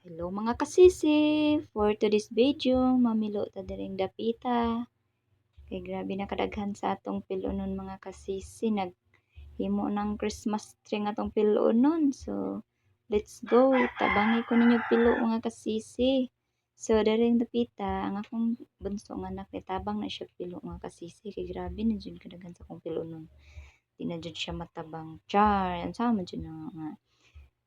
Hello, mga kasisi! For today's video, mamilo ta diring dapita. Kay grabe na kadaghan sa atong pilonon, mga kasisi. Naghimo ng Christmas tree nga atong pilonon. So, let's go! Tabangi ko ninyo pilo, mga kasisi. So, diring dapita, ang akong bunso nga anak, tabang na siya pilo, mga kasisi. Kay grabe na jud kadaghan sa akong pilonon. Di na jud siya matabang. Char! Unsa man jud na nga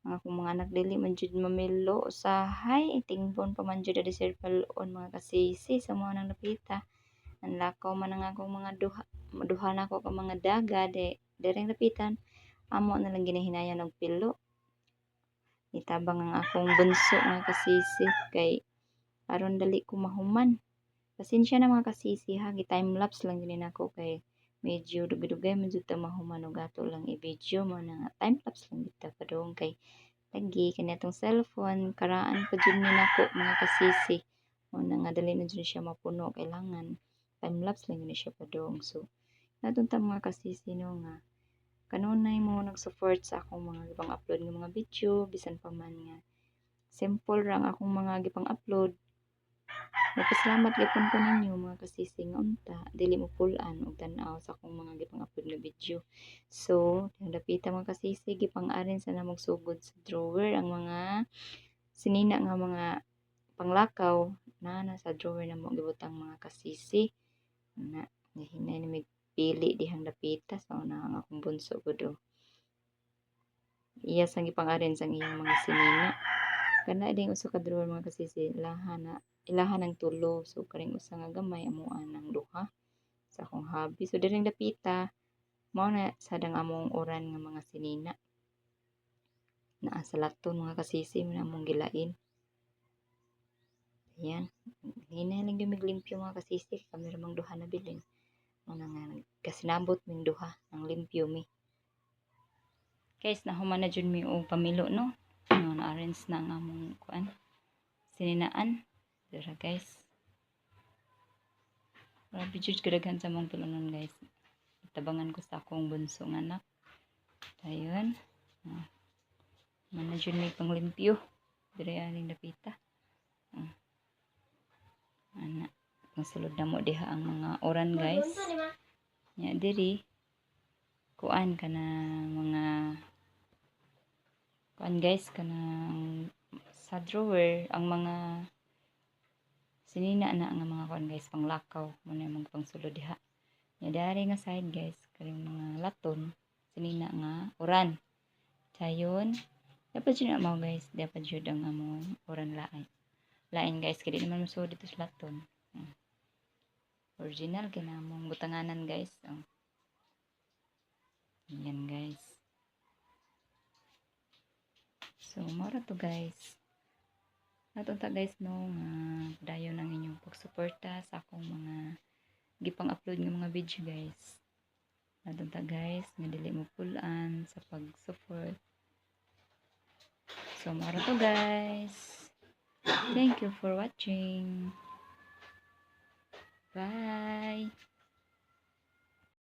ang akong mga anak, dili man jud mamilo usahay, tingbon pa man jud diri sa palon, mga kasisi. Sa mao nang dapita nanlakaw man ang akong mga duha duha nako ka mga daga de direng dapitan, amo na lang ginahinayan og pilo. Nitabang ang akong bunso, mga kasisi, kay aron dali ko mahuman. Pasensya na, mga kasisi, ha, gi time lapse lang gyud nako kay medyo dugay-dugay man jud ta mahuman og ato lang i-video. Mao na nga time lapse lang gyud ta padung kay lagi kani atong cellphone, karaan pa jud ni nako, mga kasisi. Mao na nga dali na jud siya mapuno, kailangan time lapse lang gyud siya padung. So naton ta, mga kasisi, no, nga kanunay mo nag-support sa akong mga gipang-upload nga mga video, bisan pa man nga simple ra ang akong mga gipang-upload. Nagpasalamat gyapon ko ninyo, mga kasisi, nga unta dili mo pul-an og tan-aw sa akong mga gipang-upload nga video. So, dapita, mga kasisi, gipang-arin sa namong sugod sa drawer ang mga sinina nga mga panglakaw na nasa drawer namo gibutang, mga kasisi. Na nahinay na mig pili dihang dapita sa una ang akong bunso gud oh. Iya sang gipang-arin sang iyang mga sinina. Kana ding usa ka drawer, mga kasisi, ilaha na ilaha ng tulo. So kaning usa nga gamay, amoa nang duha sa akong hubby. So diring dapita mao na sad ang among oran nga mga sinina. Naa sa laton, mga kasisi, mao na among gilain. Ayan. Hinay lang gyud mig limpyo, mga kasisi, kami ra mang duha nabilin. Mao na nga nagkasinabot ming duha nang limpyo mi. Guys, nahuman na jud mi og pamilo, no. No, na-arrange na ang among kuan. Sininaan. Dira, guys. Grabe jud kadaghan sa among pilonon, guys. Tabangan ko sa akong bunso nga anak. Ayun. Ah. Man na jud mi panglimpyo. Dire aning dapita. Ah. Ana, sulod na mo diha ang mga oran, guys. Nya diri kuan kana mga kuan, guys, kanang sa drawer ang mga sinina na nga mga kuan, guys, panglakaw mo na mga pangsulod diha. Nya dari nga side, guys, kaning mga laton, sinina nga oran. Dayon dapat jud na mo, guys, dapat jud ang among oran lain lain, guys, kay di naman masuod dito sa laton. Original kay na among butanganan, guys, oh. Yan, guys. So mao ra to, guys. Naton ta, guys, no, nga dayon ang inyong pagsuporta sa akong mga gipang-upload nga mga video, guys. Naton ta, guys, nga dili mo pul-an sa pag-support. So mao ra to, guys. Thank you for watching. Bye.